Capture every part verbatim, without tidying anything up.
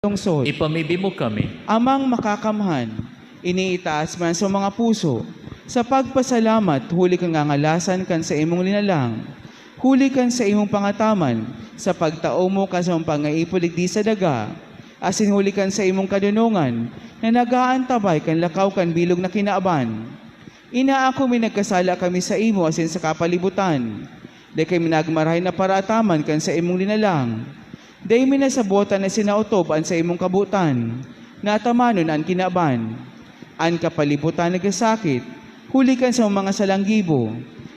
lungsod. Ipamibi mo kami. Amang Makakamhan, iniitaas man sa mga puso, sa pagpasalamat huli kan ngangalasan kan saimong linalang, huli kan saimong pangataman sa pagtao mo kan saimong pangaipo digdi sa daga, asin huli kan saimong kadonongan na nag-aantabay kan lakaw kan bilog na kinaban. Inaako mi nagkasala kami saimo asin sa kapalibutan. Dai kami nagmarahay na paraataman kan saimong linalang. Dai mi nasabotan asin naotob an saimong kabotan. Natamanon an kinaban. An kapalibutan nagsasakit, huli kan sa mga salang gibo.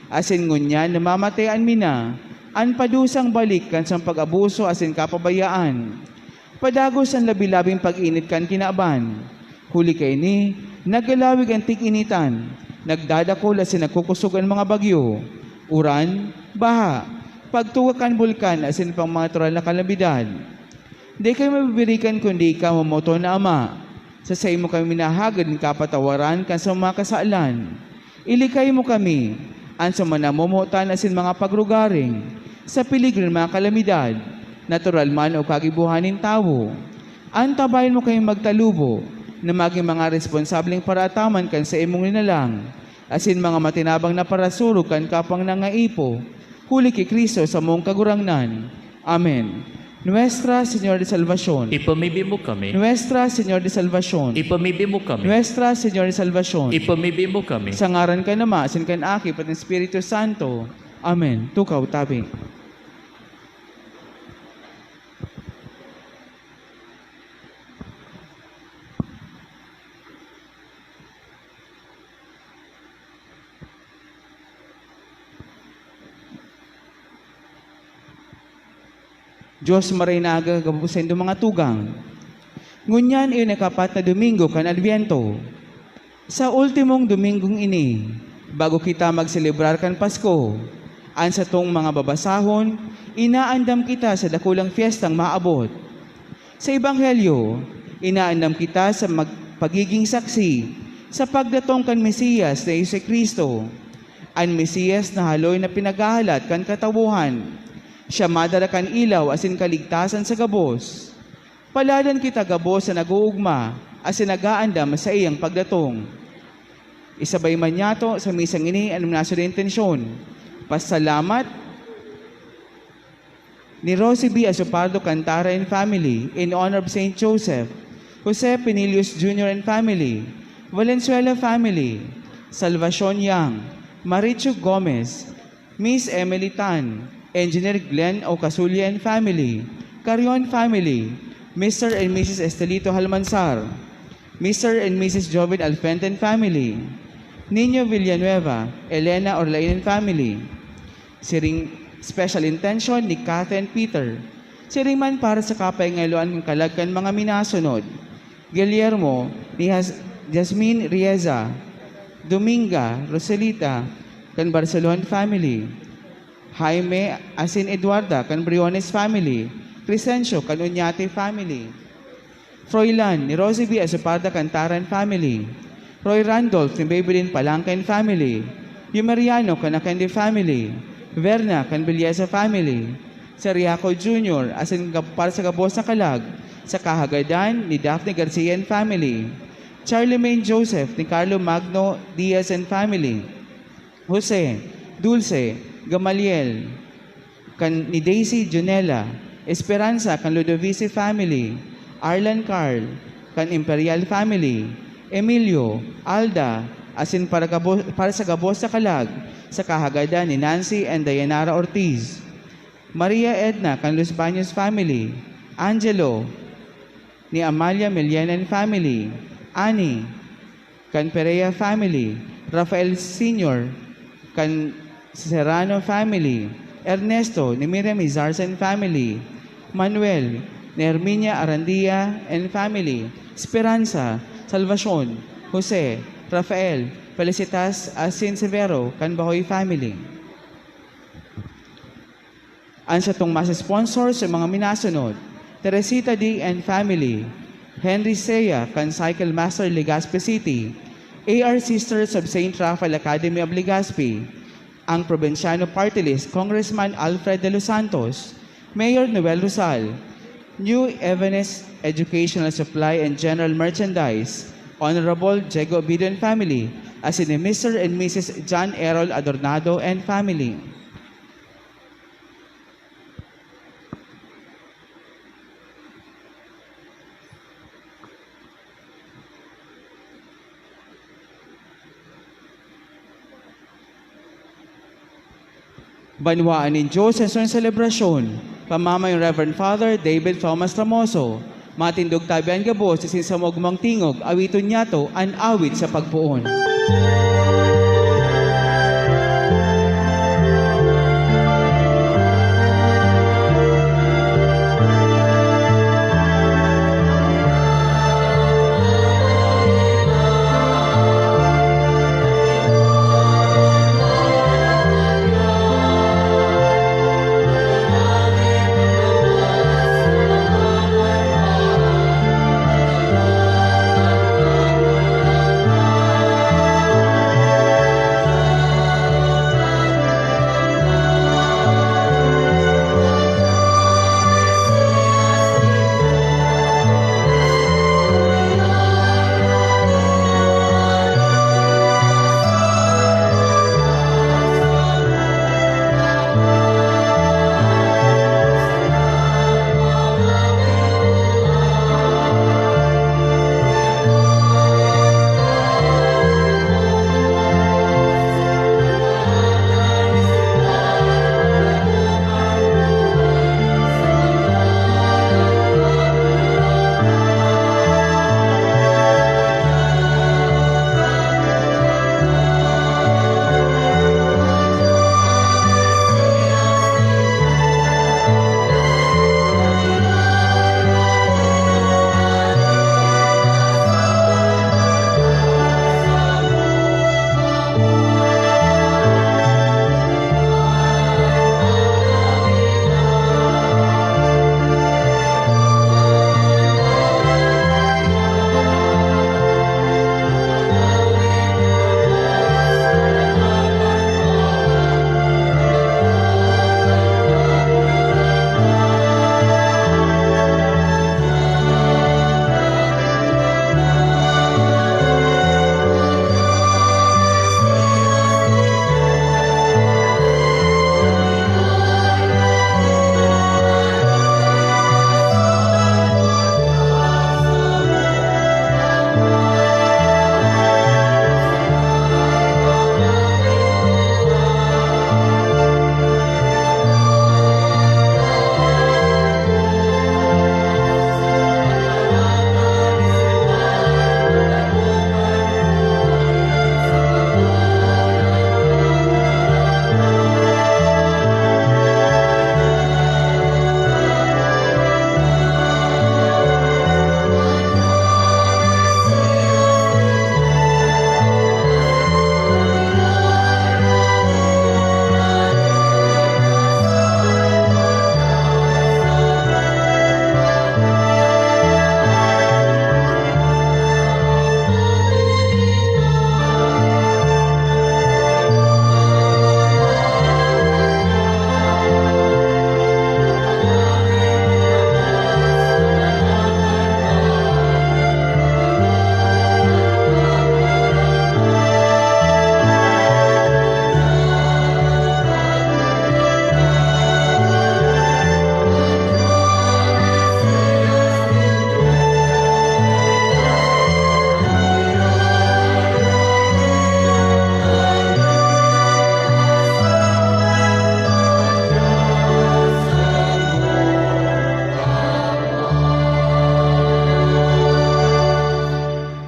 Asin ngunyan namamatean mi na an padusang balik kan sa pag-abuso asin kapabayaan. Padagos an labi-labing pag-init kan kinaban. Huli kaini, naglalawig an tig-initan, nagdadakul asin nagkukosog an mga bagyo, uran, baha, pagtuga kan bulkan asin pang mga natural na kalamidad. Dai kami mabibirikan kundi ikaw, mamoton na Ama. Sa saimo kami minahagad nin kapatawaran kan sa mga kasalan. Ilikay mo kami, an sa mga namomotan asin mga pagrugaring, sa peligro nin mga kalamidad, natural man o kagibohan nin tawo. Antabayan mo kami magtalubo na magin mga responsableng paraataman kan saimong linalang, asin mga matinabang na parasurog kan kapwang nangaipo, huli ki Cristo samong Kagurangnan. Amen. Nuestra Señora de Salvacion. Ipamibi mo kami. Nuestra Señora de Salvacion. Ipamibi mo kami. Nuestra Señora de Salvacion. Ipamibi mo kami. Sa ngaran kan Ama, asin kan Aki, pati Espiritu Santo. Amen. Tukaw, tabi. Dios, maray na aga gabos saindo mga tugang. Ngunyan iyo nakapat na Domingo kan Adbyento. Sa ultimong Domingong ini, bago kita magselebrar kan Pasko, an satong mga babasahon, inaandam kita sa dakulang fiestang maabot. Sa Ebanghelyo, inaandam kita sa mag-, pagiging saksi sa pagdatong kan Mesiyas na Jesu-Cristo, an Mesiyas na haloy na pinaghahalat kan katawohan. Siya madara kan ilaw asin kaligtasan sa gabos. Paladan kita gabos na nag-oogma asin nag-aandam sa iyang pagdatong. Isabay man niyato sa misang ini an nasod na intensyon. Pasalamat ni Rosie B. Asopardo Cantara and family in honor of Saint Joseph, Jose Pinillos Junior and family, Valenzuela family, Salvacion Yang, Marichu Gomez, Miss Emily Tan, Engineer Glenn Ocasulia and family, Carion family, Mister and Missus Estelito Halmansar, Mister and Missus Joven Alfente and family, Nino Villanueva, Elena Orlain and family. Siring special intention ni Cathy and Peter. Siring man para sa kapahingaluan kan kalag kan mga minasunod. Guillermo ni Has-, Jasmine Rieza, Dominga, Roselita, kan Barcelon family, Jaime asin Eduarda kan Briones family, Crescencio kan Oñate family, Froilan ni Rosie B. Asoparda kan Taran family, Roy Randolph ni Babylin Palangka and family, Yumeriano kan Akende family, Verna kan Villesa family, Seriaco Junior asin gab-, para sa gabos na kalag sa kahagadan ni Daphne Garcia and family, Charlemagne Joseph ni Carlo Magno Diaz and family, Jose, Dulce, Gamaliel, kan ni Daisy Junela, Esperanza kan Ludovisi family, Arlan Carl kan Imperial family, Emilio, Alda, asin para gabo-, para sa gabos na kalag sa kahagadan ni Nancy and Dayanara Ortiz, Maria Edna kan Los Baños family, Angelo, ni Amalia Melian and family, Annie, kan Perea family, Rafael Senior, kan Serrano family, Ernesto, ni Miriam Izarza and family, Manuel, ni Herminia Arandia and family, Esperanza, Salvacion, Jose, Rafael, Felicitas, asin Severo, kan Bahoy family. An satong mas sponsor sa mga minasunod, Teresita D. and family, Henry Sea kan Cycle Master, Legazpi City, A R Sisters of Saint Raphael Academy of Legazpi, ang Probinsyano Party List, Congressman Alfred De Los Santos, Mayor Noel Rosal, New Evanes Educational Supply and General Merchandise, Honorable Diego Obido and family, asin ni Mister and Missus John Errol Adornado and family. Banwaan nin Diyos sa selebrasyon, pamamayo ni Reverend Father David Thomas Ramoso. Matindog tabi an gabos asin sa maogmang tingog, awiton niyato an awit sa pagpoon.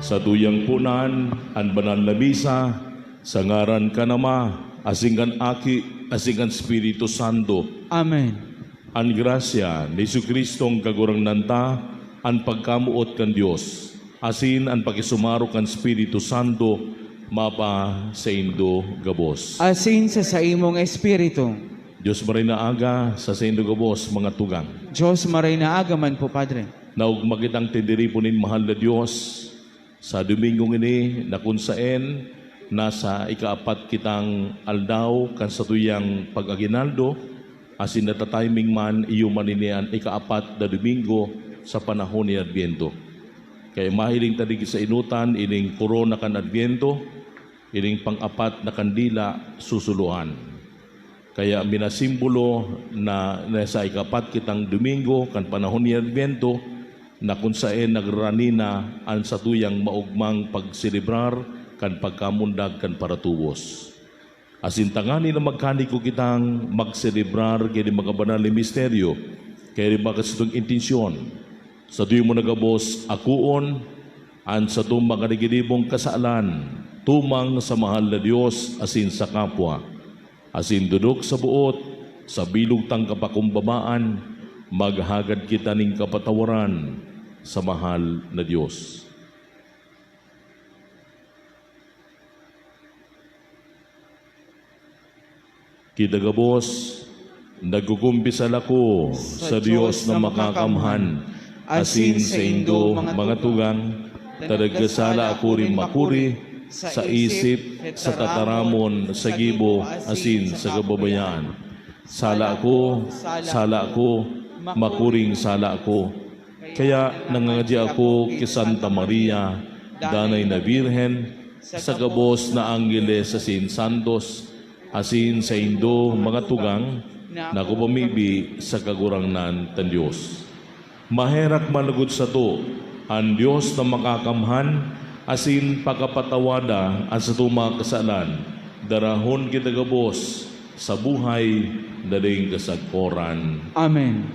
Satuyang punan an banal na misa, sa ngaran kan Ama, asin kan Aki, asin kan Espiritu Santo. Amen. An grasya ni Jesu-Cristong Kagurangnan ta, an pagkamoot kan Dios, asin an pakisumaro kan Espiritu Santo, mapa saindo gabos. Asin sa saimong espiritu. Dios Maray na Aga, sa saindo gabos, mga tugang. Dios Maray na Aga man po, Padre. Naogma kitang tiniripon nin mahal na Dios. Sa Domingong ini, na kun saen nasa ikaapat kitang aldaw kan satuyang pag-aguinaldo, Asin natatiming man, iyo man ini an ikaapat na Domingo sa panahon ni Adbyento. Kaya mahiling ta digdi sa enotan ining korona kan Adbyento, ining pang-apat na kandila susuloan. Kaya minasimbolo na nasa ikaapat kitang Domingo kan panahon ni Adbyento, na kun saen nagrarani na an satuyang maogmang pagselebrar kan pagkamundag kan paratubos. Asin tangani na magkanigo kitang magselebrar kaini mga banal na misteryo, kaini mga satuyang intensyon. Sa duy mo na gabos akoon an satong mga nagidibong kasalan tumang sa mahal na Dios asin sa kapwa. Asin dodok sa boot, sa bilog tang kapakumbabaan, maghagad kita nin kapatawaran sa mahal na Dios. Kita gabos, nagkukumpisal ako sa Dios na makakamhan, asin saindo, mga tugang, ta nagkasala ako rin makuri, sa isip, sa tataramon, sa gibo, asin sa kababayaan. Sala ako, sala ako, makuring sala ako. Kaya nangangadya ako ki Santa Maria, Danay na Birhen, sa gabos na anggeles asin santos, asin saindo, mga tugang, na kupamibi sa Kagurangnan kan Dios. Maherak man lugod sato an Dios na makakamhan asin pakapatawada an satong mga kasalan, darahon kita gabos sa buhay na daing kasagkoran. Amen.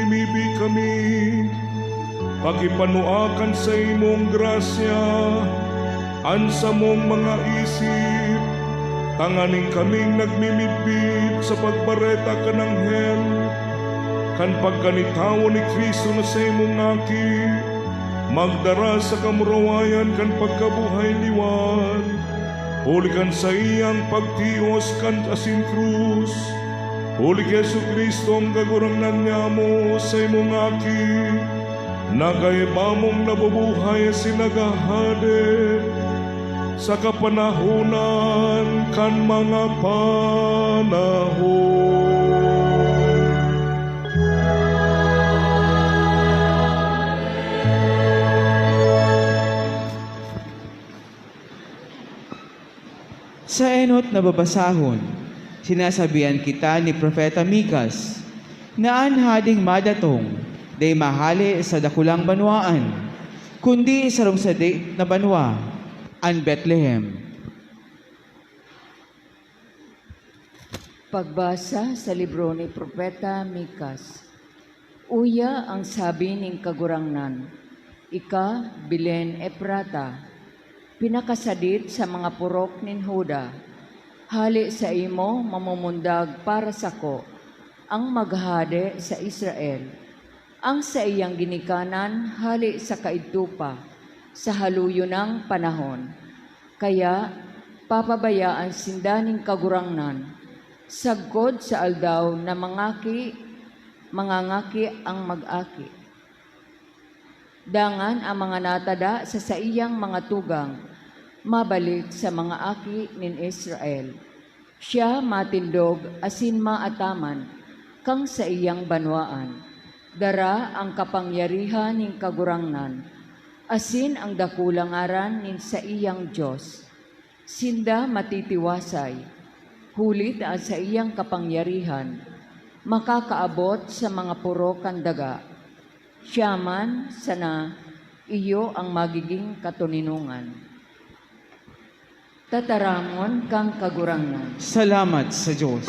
Mibi kami, pakipanua kan saimong grasya an samong mga isip, tanganing kaming nagmimidbid sa pagbareta kan anghel kan pagkanitawo ni Cristo na saimong Aki, magdara sa kamurawayan kan pagkabuhay liwat, huli kan saiyang pagtios kan asin krus. Huli ki Jesu-Cristo, ang Kagurangnan niamo, saimong Aki, na kaiba mong nabubuhay asin naghahade sa kapanahonan kan mga panahon. Sa enot na babasahon, sinasabihan kita ni Propeta Mikas na an hading madatong dai mahale sa dakulang banwaan, kundi sarong sadi na banwa, an Betlehem. Pagbasa sa libro ni Propeta Mikas. Uya ang sabi nin Kagurangnan, "Ika, Belen Efrata, pinakasadit sa mga purok nin Juda, hale saimo mamumundag para sako an maghahade sa Israel, an saiyang ginikanan hale sa kaidto pa, sa haloyon nang panahon. Kaya papabayaan sinda nin Kagurangnan, sagkod sa aldaw na mangaki, mangangaki an mag-aki. Dangan an mga natada sa saiyang mga tugang mabalik sa mga aki nin Israel. Siya matindog asin maataman kan saiyang banwaan. Dara an kapangyarihan nin Kagurangnan asin an dakula ngaran nin saiyang Dios. Sinda matitiwasay, huli ta an saiyang kapangyarihan makakaabot sa mga poro kan daga. Siya man sana iyo an magigin katoninongan." Tataramon kan Kagurangnan. Salamat sa Dios.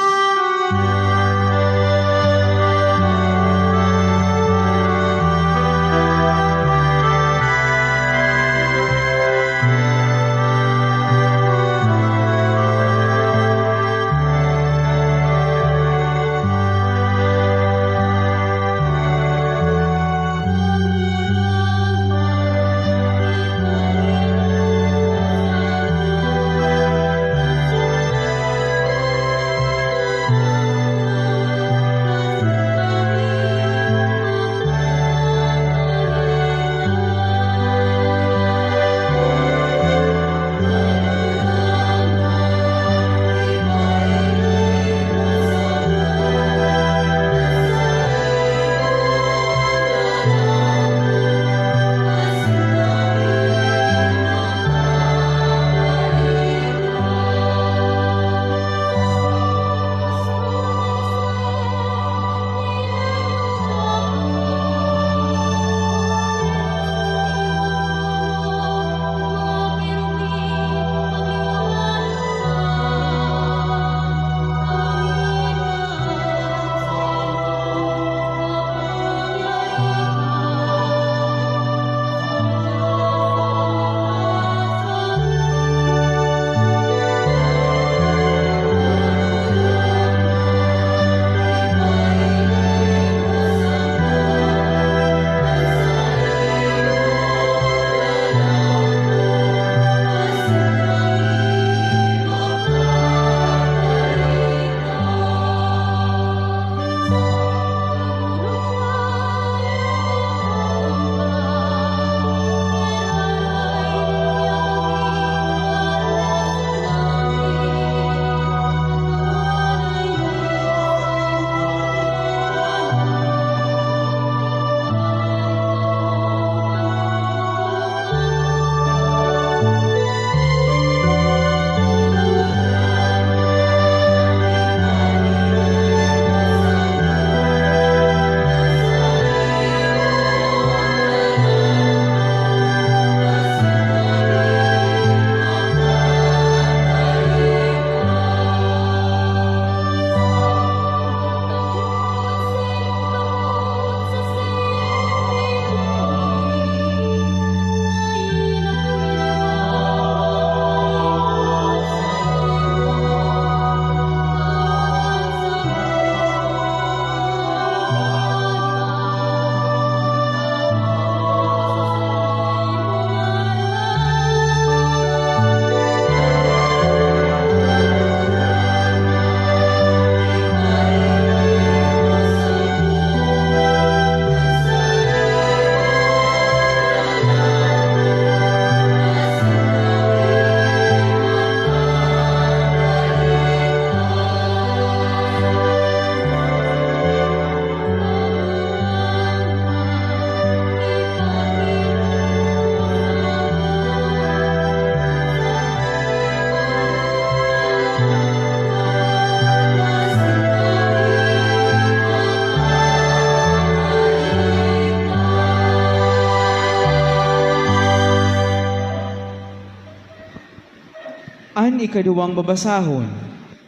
Ikaduwang babasahon,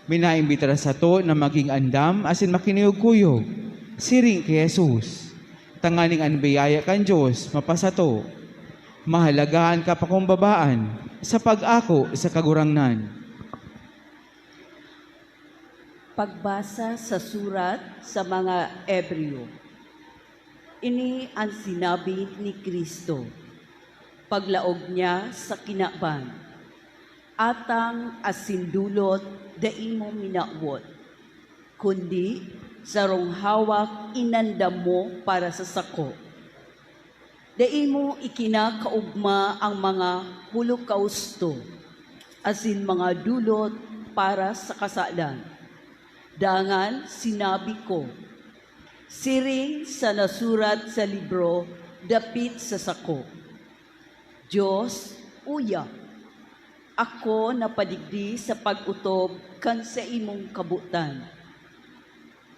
minaimbita sato na magin andam asin makinuyog-kuyog, siring ki Jesus, tanganing an biyaya kan Dios mapasato. Mahalaga an kapakumbabaan sa pag-ako sa Kagurangnan. Pagbasa sa surat sa mga Hebreo. Ini an sinabi ni Cristo, paglaog niya sa kinaban, "Atang asin dulot dai mo minawot, kundi sarong hawak inandam mo para sa sako." Dai mo ikinakaogma ang mga holokausto asin mga dulot para sa kasalan. Dangan sinabi ko, siring sa nasurat sa libro dapit sa sako, "Dios, uya, ako napadigdi sa pag-otob kan saimong kabotan."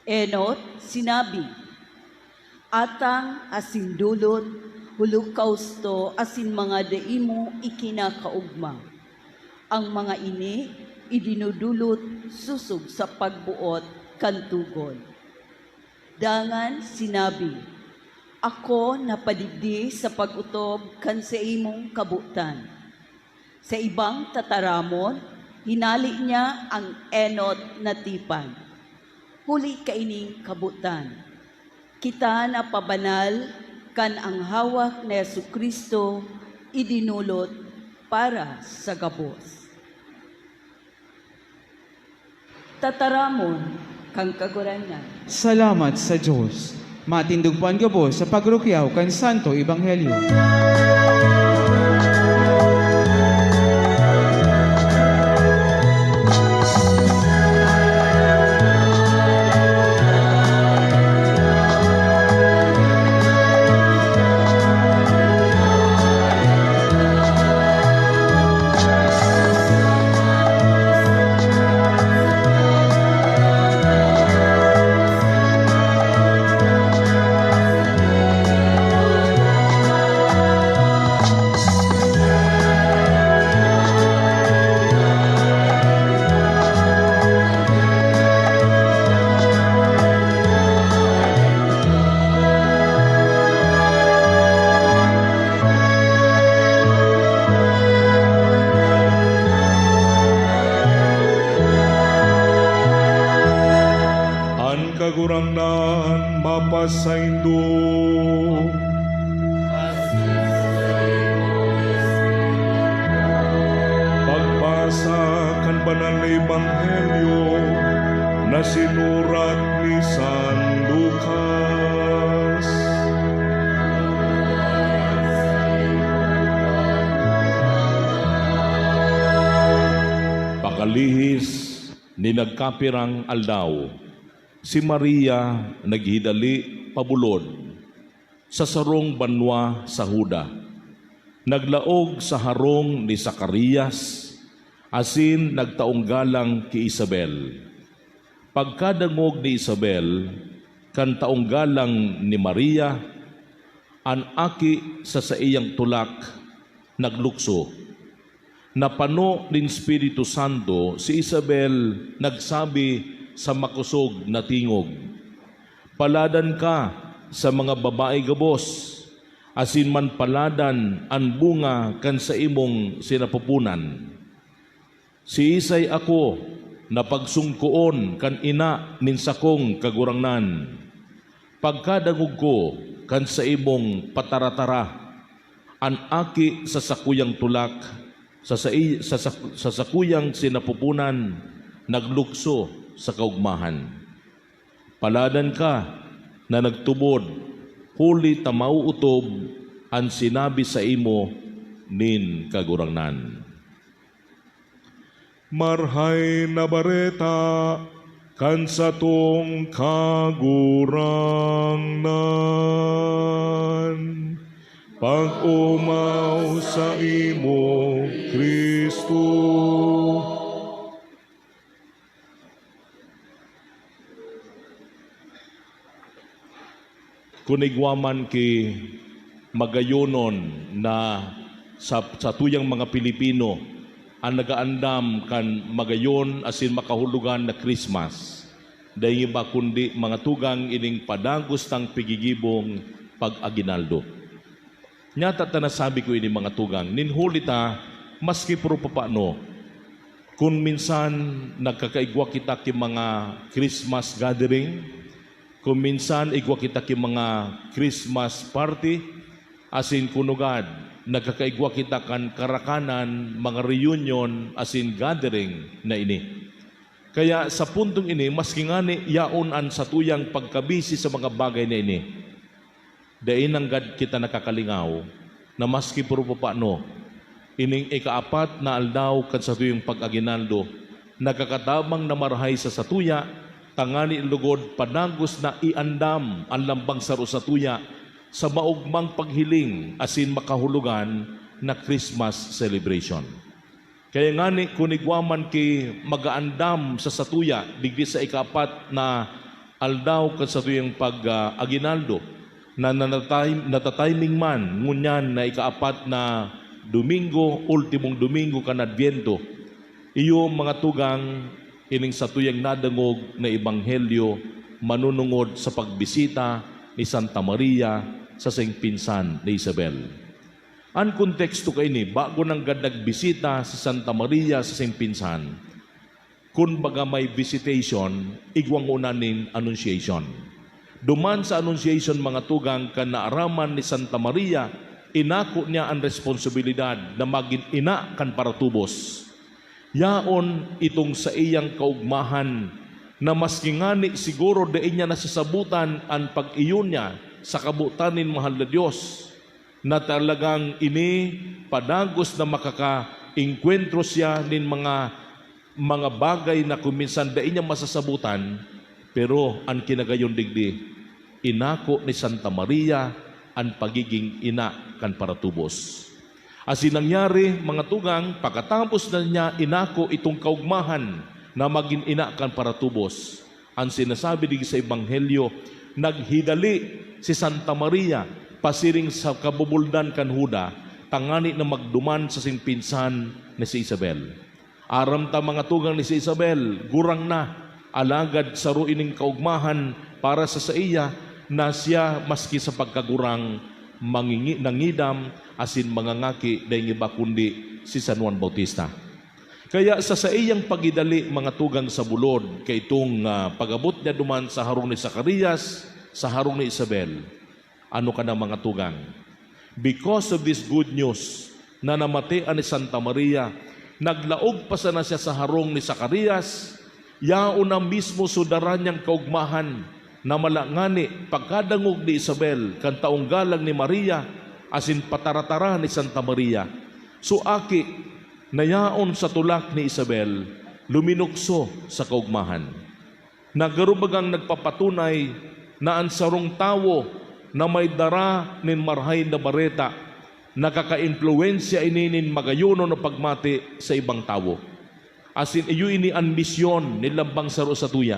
Enot sinabi, "Atang asin dulot, holokausto asin mga dai mo ikinakaogma, ang mga ini idinudulot sosog sa pagboot kan togon." Dangan sinabi, "Ako napadigdi sa pag-otob kan saimong kabotan." Sa ibang tataramon, hinale niya an enot na tipan. Huli kaining kabotan, kita napabanal kan ang hawak ni Jesu-Cristo idinulot para sa gabos. Tataramon kan Kagurangnan. Salamat sa Dios. Matindog po an gabos sa pagrukyaw kan Santo Ebanghelyo. An Kagurangnan mapasaindo. Pagbasa kan Banal na Ebanghelyo na sinurat ni San Lucas. Pakalihis nin nagkapirang aldaw, si Maria naghidali pabulod sa sarong banwa sa Juda. Naglaog sa harong ni Zacarias asin nagtaong galang ki Isabel. Pagkadangog ni Isabel kan taong galang ni Maria, an aki sa saiyang tulak naglukso. Napano nin Espiritu Santo si Isabel nagsabi sa makosog na tingog, "Paladan ka sa mga babae gabos, asin man paladan an bunga kan saimong sinapoponan. Siisay ako na pagsungkoon kan ina nin sakong Kagurangnan?" Pagkadangog ko kan saimong pataratara, an aki sa sakuyang tulak, sa sai-, sa sak-, sa sakuyang sinapoponan, naglukso sa kaogmahan. Paladan ka na nagtubod, huli ta maootob an sinabi saimo nin Kagurangnan. Marahay na Bareta kan satong Kagurangnan. Pag-omaw saimo, Cristo. Kun igwa man ki magayonon na sa, sa tuyang mga Pilipino, An nagaandam kan magayon asin makahulogan na Christmas, dai iba kundi mga tugang ining padagos tang pigigibong pag-aguinaldo. Nyata ta nasabi ko ini, mga tugang, nin huli ta, maski puro papano, kun minsan nagkakaigwa kita ki mga Christmas gathering, kun minsan igwa kita ki mga Christmas party, asin kunogad, nagkakaigwa kita kan karakanan, mga reunion, asin gathering na ini. Kaya sa puntong ini, maski ngani yaon an satuyang pagkabisi sa mga bagay na ini, dai nanggad kita nakakalingaw na maski puro papano, ining ikaapat na aldaw kan satuyang pag-aguinaldo, nagkakatabang na marahay sa satuya, tangani lugod padagos na iandam an lambang saro satuya sa maogmang paghiling asin makahulogan na Christmas celebration. Kaya ngani, kun igwa man ki mag-aandam sa satuya digdi sa ikaapat na aldaw kan satuyang pag-aguinaldo, na nanatay-, natatiming man ngunyan na ikaapat na Domingo, ultimong Domingo kan Adbyento, iyo, mga tugang, ining satuyang nadangog na ebanghelyo manunungod sa pagbisita ni Santa Maria sa saiyang pinsan na Isabel. An konteksto kaini, bago nanggad nagbisita si Santa Maria sa saiyang pinsan, kun baga may visitation, igwa ngona nin annunciation. Duman sa annunciation, mga tugang, kan naaraman ni Santa Maria, inako niya an responsibilidad na magin ina kan paratubos. Yaon itong saiyang kaogmahan na maski ngani siguro dai niya nasasabotan an pag-iyo niya sa kabotan nin mahal na Dios, na talagang ini padagos na makakaengkwentro siya nin mga, mga bagay na kung minsan dai niya masasabotan, pero an kinagayon digdi, inako ni Santa Maria an pagiging ina kan paratubos. Asin nangyari, mga tugang, pakatapos na niya inako itong kaogmahan na magin ina kan paratubos, an sinasabi digdi sa Ebanghelyo, naghidali si Santa Maria pasiring sa kabubuldan kan Juda, tangani na magduman sa saiyang pinsan na si Isabel. Aram ta, mga tugang, ni si Isabel, gurang na, alagad saro ining kaogmahan para sa saiya na siya, maski sa pagkagurang, mangingi-, nangidam asin mangangaki, dai iba kundi si San Juan Bautista. Kaya sa saiyang pagidali, mga tugang, sa bulod, kaitong, ah, pag-abot niya duman sa harong ni Zacarias, sa harong ni Isabel, ano ka na, mga tugang? Because of this good news na namatian ni Santa Maria, naglaog pa sana siya sa harong ni Zacarias, yaon na mismo so dara niyang kaogmahan na mala ngani pagkadangog ni Isabel kan taong galang ni Maria asin pataratara ni Santa Maria. So aki na yaon sa tulak ni Isabel, luminukso sa kaogmahan. Nagaro bagang nagpapatunay na an sarong tawo na may dara nin Marahay na Bareta, nakakaimpluwensya ini nin magayonon na pagmati sa ibang tawo. Asin iyo ini an misyon nin lambang saro satuya.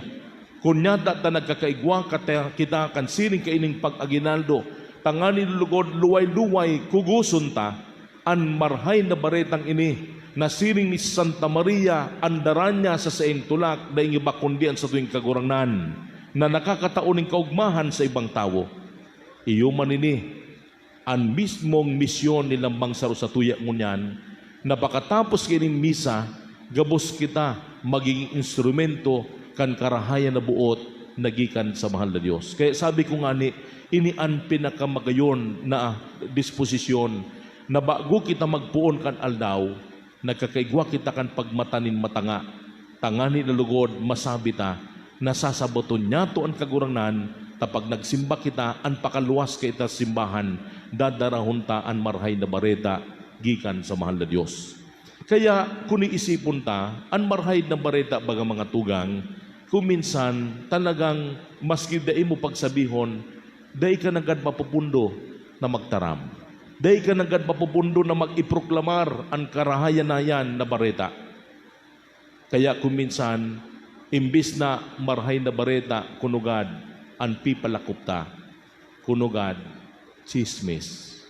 Kun nyata ta nagkakaigwa kata-, kita kan siring kaining pag-aguinaldo, tanganing lugod luway-luway kugoson ta an Marahay na Baretang ini, na siring ni Santa Maria, an dara niya sa saiyang tulak, dai iba kundi an satuyang Kagurangnan, na nakakatao nin kaogmahan sa ibang tawo. Iyo man ini an mismong misyon nin lambang saro satuya ngunyan, na pakatapos kaining misa, gabos kita magiging instrumento kan karahayan na boot na gikan sa mahal na Dios. Kaya sabi ko ngani, ini an pinakamagayon na disposisyon, na bago kita magpoon kan aldaw, nagkakaigwa kita kan pagmata nin matanga, tangani na lugod masabi ta, nasasaboton nyato an Kagurangnan, ta pag nagsimba kita, an pakaluwas kaita sa simbahan, dadarahon ta an Marahay na Bareta gikan sa mahal na Dios. Kaya, kun iisipon ta, an Marahay na Bareta, baga, mga tugang, kun minsan, talagang maski dai mo pagsabihon, dai ka nanggad mapupundo na magtaram. Dai ka nanggad mapupundo na mag-iproklamar an karahayan na yan na bareta. Kaya kun minsan, imbis na Marahay na Bareta, kunogad, an pipalakop ta, kunogad, tsismis.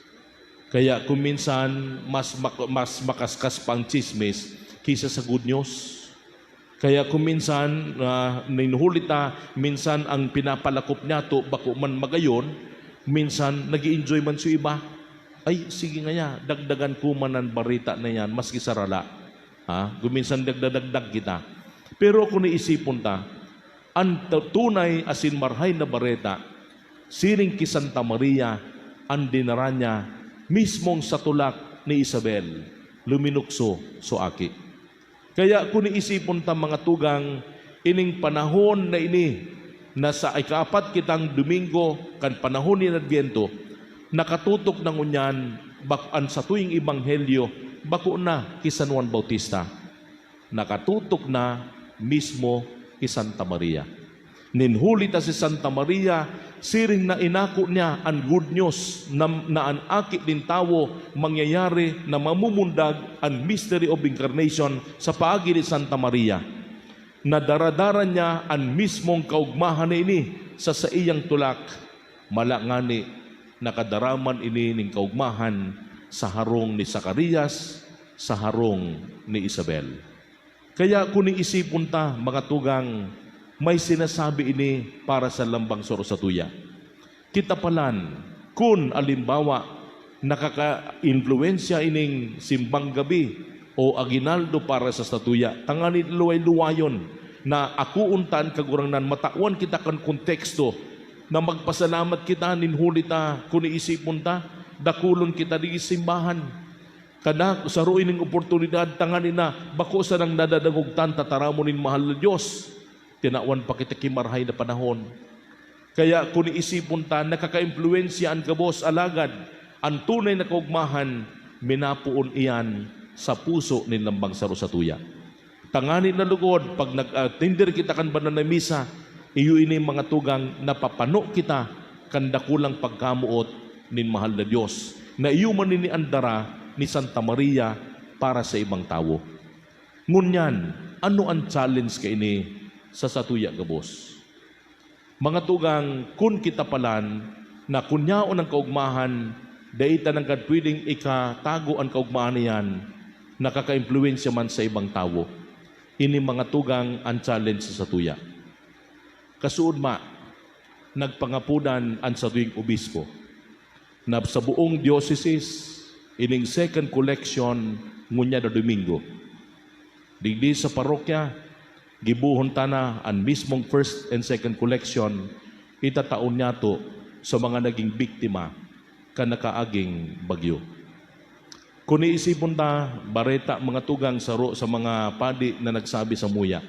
Kaya kung minsan, mas mak-, mas makaskas pa ang tsismis kaysa sa good news. Kaya kung minsan, ah, nin huli ta, minsan ang pinapalakop niyato bako man magayon, minsan nag-i-enjoy man sa iba. "Ay, sige ngaya, dagdagan ko man an bareta na yan, maski sarala." Ha? Kung minsan nagdadagdag kita. Pero kung iisipon ta, an tu-, tunay asin marahay na bareta, siring ki Santa Maria, an dinara niya mismong sa tulak ni Isabel, luminukso so aki. Kaya kun iisipon ta, mga tugang, ining panahon na ini, na sa ikaapat kitang Domingo kan panahon nin Adbyento, nakatutok na ngunyan bak-, an satuyang ebanghelyo bako na ki San Juan Bautista. Nakatutok na mismo ki Santa Maria. Nin huli ta si Santa Maria, siring na inako niya an good news na, na an Aki nin Tawo mangyayari na mamumundag, an mystery of incarnation, sa paagi ni Santa Maria. Nadaradara niya an mismong kaogmahan na ini sa saiyang tulak. Mala ngani, nakadara man ini nin kaogmahan sa harong ni Zacarias, sa harong ni Isabel. Kaya kun iisipon ta, mga tugang, may sinasabi ini para sa lambang saro satuya. Kita palan, kun, alimbawa, nakaka-impluwensya ining simbang gabi o aguinaldo para sa satuya, tanganing luway-luwayon na akoon ta an Kagurangnan, matawan kita kan konteksto na magpasalamat kita nin huli ta, kun iisipon ta, dakulon kita digdi sa simbahan. Kada saro ining oportunidad, tanganing na bako sanang nadadangog tan tataramon nin mahal na Dios. Tinawan pa kita ki marahay na panahon. Kaya kun iisipon ta, nakakaimpluwensya an gabos, alagad an tunay na kaogmahan, minapoon iyan sa puso nin lambang saro satuya. Tanganing na lugod, pag nag-atender kita kan banal na misa, iyo ini, mga tugang, napapano kita kan dakulang pagkamoot nin mahal na Dios, na iyo man ini an dara ni Santa Maria para sa ibang tawo. Ngunyan, ano an challenge kaini sa satuya gabos? Mga tugang, kun kita palan na kun yaon an kaogmahan, dai ta nanggad pwedeng ikatago an kaogmahan na iyan, nakakaimpluwensya man sa ibang tawo. Ini, mga tugang, an challenge sa satuya. Kasuodma, nagpangapodan an satuyang obispo na sa buong diocese, ining second collection ngunyan na Domingo. Digdi sa parokya, gibohon ta na an mismong first and second collection, itatao niyato sa mga naging biktima kan nakaaging bagyo. Kun iisipon ta, bareta, mga tugang, saro sa mga padi na nagsabi samuya,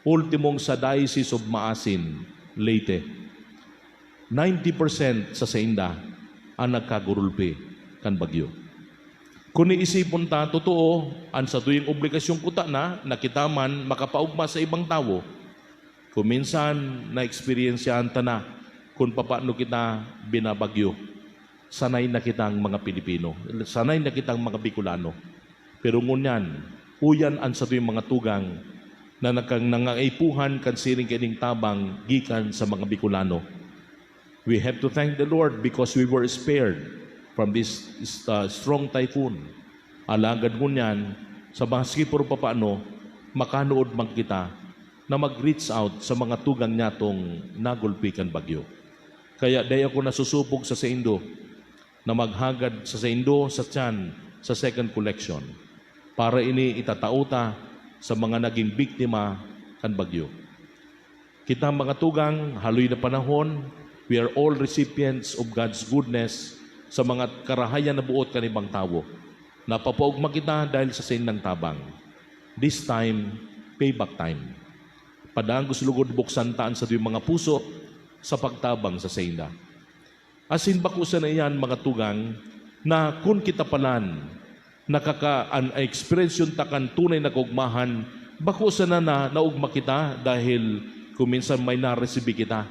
ultimong sa Diocese of Maasin, Leyte. Ninety percent sa sainda an nagkagurulpi kan bagyo. Kun iisipon ta, totoo, an satuyang obligasyon kuta na, na kita man makapaogma sa ibang tawo. Kun minsan, naeksperyensyahan ta na kun papaano kita binabagyo. Sanay na kitang mga Pilipino, sanay na kitang mga Bicolano. Pero ngunyan, uyan an satuyang mga tugang na nakang-, nangangaipuhan kan siring kaining tabang gikan sa mga Bicolano. We have to thank the Lord because we were spared from this, uh, strong typhoon. Alagad ngunyan, sa maski por papaano, makanood man kita na mag-reach out sa mga tugang nyatong nagulpi kan bagyo. Kaya dai ako nasusupog sa saindo na maghagad sa saindo sa tiyan sa second collection. Para ini itatao ta sa mga naging biktima kan bagyo. Kita, mga tugang, haloy na panahon, we are all recipients of God's goodness sa mga karahayan na boot kan ibang tawo. Napapaogma kita dahil sa saindang tabang. This time, payback time. Padagos lugod buksan ta an satuyang mga puso sa pagtabang sa sainda. Asin bako sana iyan, mga tugang, na kun kita palan nakaka-, an ekspresyon ta kan tunay na kaogmahan, bako sana na naogma kita dahil kung minsan may naresibi kita,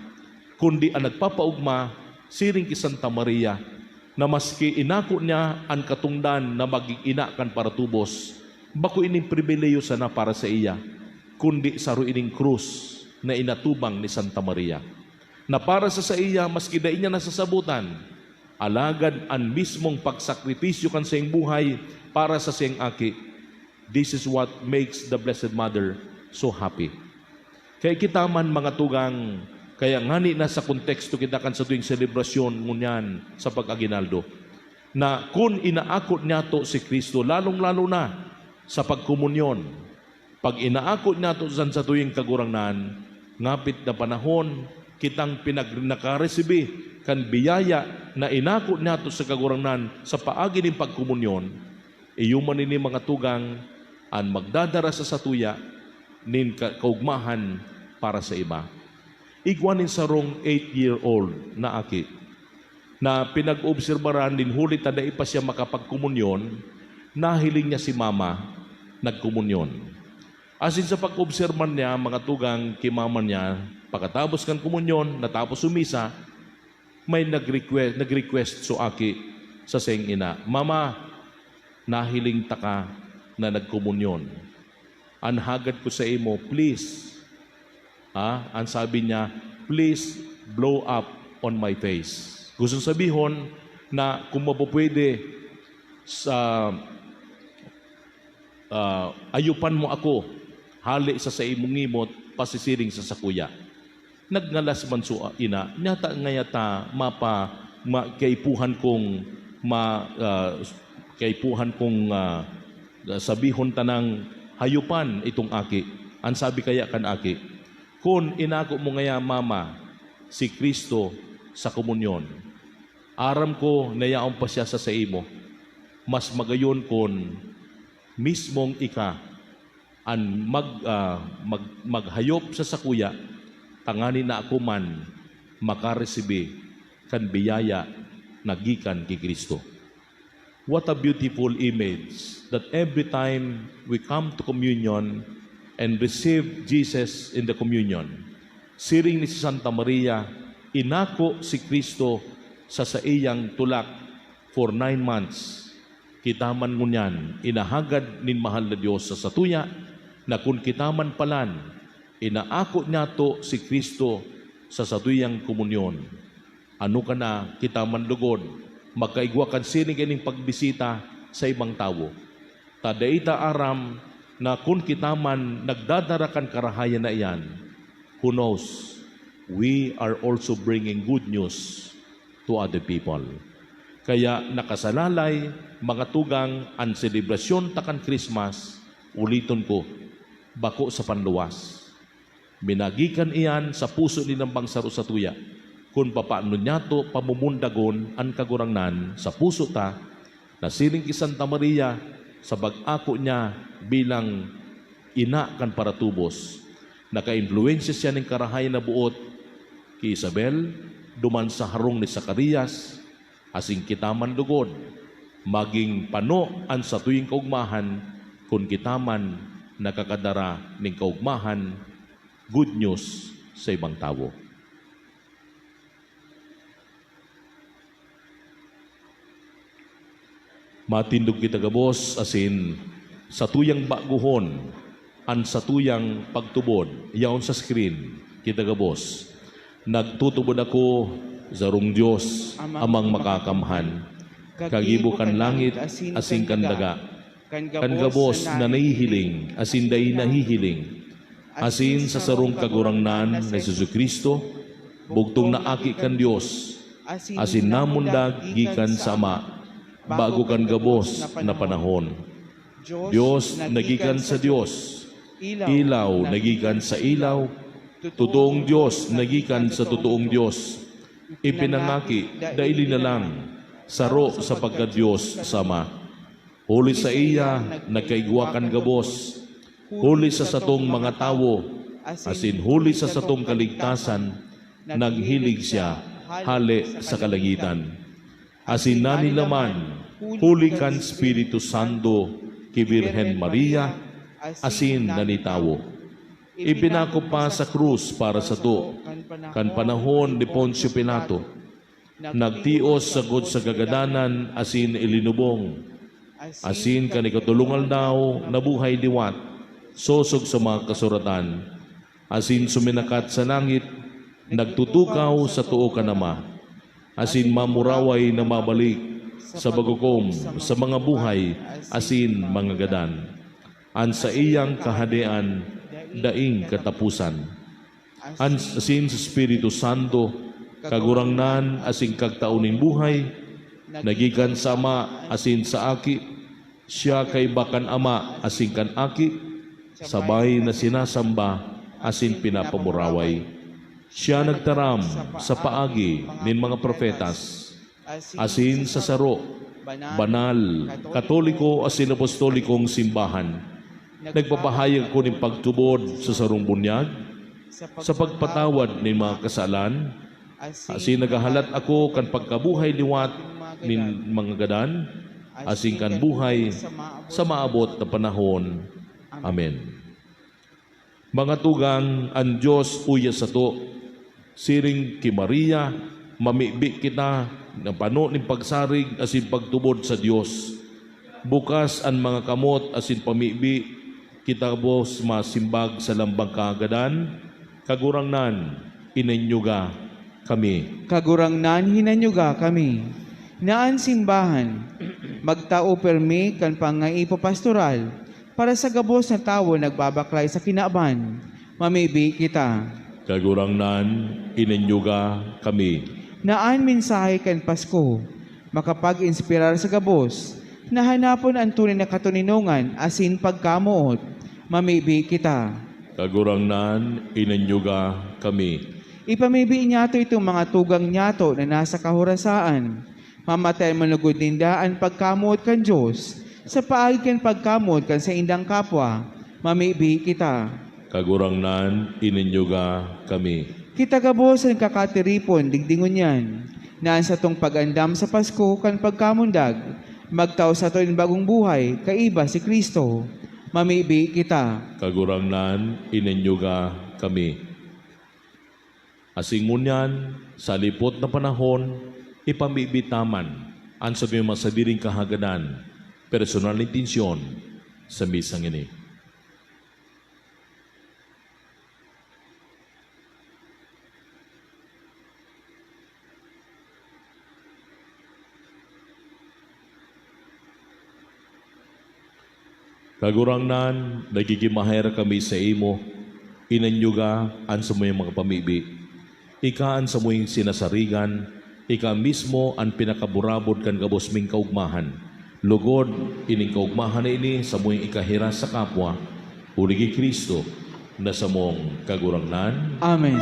kundi an nagpapaogma, siring ki Santa Maria, na maski inako niya an katongdan na magin ina kan paratubos, bako ining pribilehiyo sana para saiya, kundi saro ining krus na inatubang ni Santa Maria, na para sa saiya, maski dai niya nasasabotan, Alagad an mismong pagsakripisyo kan saiyang buhay para sa saiyang aki, this is what makes the Blessed Mother so happy. Kaya kita man, mga tugang, kaya ngani nasa konteksto kita kan satuyang selebrasyon ngunyan sa pag-aguinaldo, na kun inaako niyato si Cristo, lalong-lalo na sa pagkomunyon, pag inaako niyato san satuyang Kagurangnan, ngapit na panahon kitang pinag-, nakaresibi kan biyaya na inako niyato sa Kagurangnan sa paagi nin pagkomunyon, iyo man ini, mga tugang, an magdadara sa satuya nin ka-, kaugmahan para sa iba. Igwa nin sarong eight-year-old na aki na pinag-oobserbaran nin huli ta dai pa siya makapagkomunyon, nahiling niya si mama nagkomunyon. Asin sa pag-obserbar niya, mga tugang, ki mama niya, pakatapos kan komunyon, natapos an misa, may nag-request, nag-request so aki sa saiyang ina, "Mama, nahiling taka na nagkomunyon. An hagad ko saimo, please," ah, an sabi niya, "please blow up on my face." Gustong sabihon na kung mapupwede, sa, ah, ayopan mo ako hale sa saimong ngimot, pasisiring sa sakuya. Nagngalas man so ina, nyata ngaya ta mapa-, ma-, kaipuhan kong ma-, ah, kaipuhan kong, ah, sabihon tanang hayopan itong aki. An sabi kaya kan aki, "Kun inako mo ngaya, mama, si Cristo sa komunyon, aram ko na yaon pa siya sa saimo. Mas magayon kun mismong ika an mag-, ah, mag-, maghayop sa sakuya, tanganing ako man makaresibi kan biyaya na gikan ki Cristo." What a beautiful image that every time we come to communion and receive Jesus in the communion, siring ni Santa Maria, inako si Cristo sa saiyang tulak for nine months. Kita man ngunyan, inahagad nin mahal na Dios sa satuya, na kun kita man palan, inaako niyato si Cristo sa satuyang komunyon. Ano ka na, kita man lugod, magkaigwa kan siring kaining pagbisita sa ibang tawo. Ta dai ta aram na kun kita man nagdadara kan karahayan na iyan, who knows, we are also bringing good news to other people. Kaya nakasalalay, mga tugang, an selebrasyon ta kan Christmas, uliton ko, bako sa panluwas. Minagikan iyan sa puso nin nambang saro satuya, kun papaano niyato pamumundagon an Kagurangnan sa puso ta, na siring ki Santa Maria, sa pag-ako niya bilang ina kan paratubos, nakaimpluwensya siya nin karahayan na boot ki Isabel, duman sa harong ni Zacarias, asin kita man lugod, magin pano an satuyang kaogmahan kun kita man nakakadara nin kaogmahan, good news, sa ibang tawo. Matindog kita gabos asin satuyang bagohon an satuyang pagtubod. Yaon sa screen, kita gabos. Nagtutubod ako, sarong Dios, Amang Makakamhan, kagibo kan langit asin kan daga, kan gabos na nahihiling asin dai nahihiling, asin sa sarong Kagurangnan na si Jesu-Cristo, bugtong na Aki kan Dios, asin namundag gikan sa Ama, bago kan gabos na panahon. Dios na gikan sa Dios, ilaw na gikan sa ilaw, totoong Dios na gikan sa totoong Dios, ipinangaki, dai linalang, saro sa pagka-Dios sa Ama. Huli saiya nagkaigwa kan gabos, huli sa satong mga tawo, asin huli sa satong kaligtasan, naghilig siya hale sa kalangitan. Asin nanilaman huli kan Espiritu Santo ki Birhen Maria, asin nanitawo. Ipinako pa sa krus para sato, kan panahon ni Poncio Pilato. Nagtios sagkod sa kagadanan asin ilinubong. Asin kan ikatolong aldaw, nabuhay liwat, sosog sa mga kasuratan. Asin suminakat sa langit, nagtutukaw sa too kan Ama. asin mamuraway na mabalik sa paghukom sa mga buhay asin mga gadan. An saiyang kahadean daing kataposan. An, asin sa Espiritu Santo, Kagurangnan asin Kagtao nin buhay, na gikan sa Ama asin sa Aki, siya kaiba kan Ama asin kan Aki, sabay na sinasamba asin pinapamuraway. Siya nagtaram sa paagi nin mga propetas, asin sa saro, banal, katoliko asin apostolikong simbahan. Nagpapahayag ako nin pagtubod sa sarong bunyag, sa pagpatawad nin mga kasalan, asin naghahalat ako kan pagkabuhay liwat nin mga gadan, asin kan buhay sa maabot na panahon. Amen. Mga tugang, an Dios uya sato. Siring ki Maria, mamibi kita na pano nin pagsarig asin pagtubod sa Dios. Bukas an mga kamot asin pamibi, kita gabos masimbag sa lambang kahagadan. Kagurangnan, inanyuga kami. Kagurangnan, hinanyuga kami. Na an simbahan magtao pirmi kan pangaipo pastoral para sa gabos na tawo nagbabaklay sa kinaban. Mamibi kita. Kagurangnan, inanyuga kami. Na an mensahe kan Pasko makapag-inspirar sa gabos na hanapon an tunay na katoninongan asin pagkamoot. Mamibi kita. Kagurangnan, inanyuga kami. Ipamibi niyato itong mga tugang niyato na nasa kahorasaan. Mamatayan manugod ninda an pagkamoot kan Dios sa paagi kan pagkamoot kan saindang kapwa. Mamibi kita. Kagurangnan, inanyuga kami. Kita gabos an kakatiripon digdi ngunyan, na an satong pag-andam sa Pasko kan pagkamundag magtao sato nin bagong buhay kaiba si Cristo. Mamibi kita. Kagurangnan, inanyuga kami. Asin ngunyan, sa lipot na panahon, ipamibi ta man an satuyang mga sadiring kahagadan, personal na intensyon sa misang ini. Kagurangnan, nagigimaher kami saimo, inanyuga an samuyang mga pamibi. Ika an samuyang sinasarigan, ika mismo an pinakaburabod kan gabos ming kaogmahan. Lugod, ining kaogmahan na ini samuyang ikahiras sa kapwa, huli ki Cristo, na samong Kagurangnan. Amen.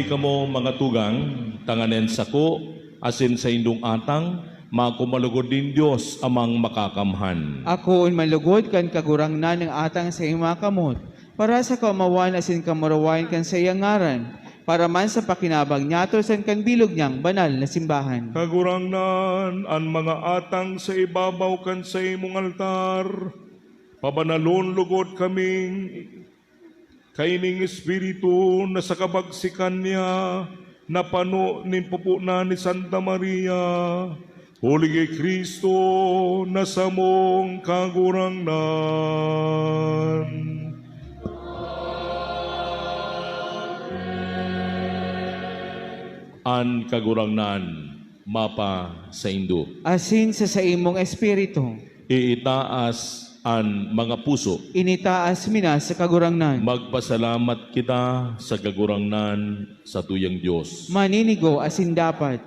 Kamo, mga tugang, tanganing sako asin saindong atang, makumalugod nin Dios Amang Makakamhan. Akoon man lugod kan Kagurangnan an atang sa iyong mga kamot, para sa kaomawan asin kamurawayan kan saiyang ngaran, para man sa pakinabang niyato asin kan bilog niyang banal na simbahan. Kagurangnan, an mga atang sa ibabaw kan saimong altar, pabanalon logod kaming kaining espiritu na sa kabagsikan niya napano nin pupunan ni Santa Maria, huli ki Cristo na samong Kagurangnan. An Kagurangnan mapasaindo. Asin sa saimong espiritu. Iitaas an mga puso. Initaas mi na sa Kagurangnan. Magpasalamat kita sa Kagurangnan, satuyang Dios. Maninigo asin dapat.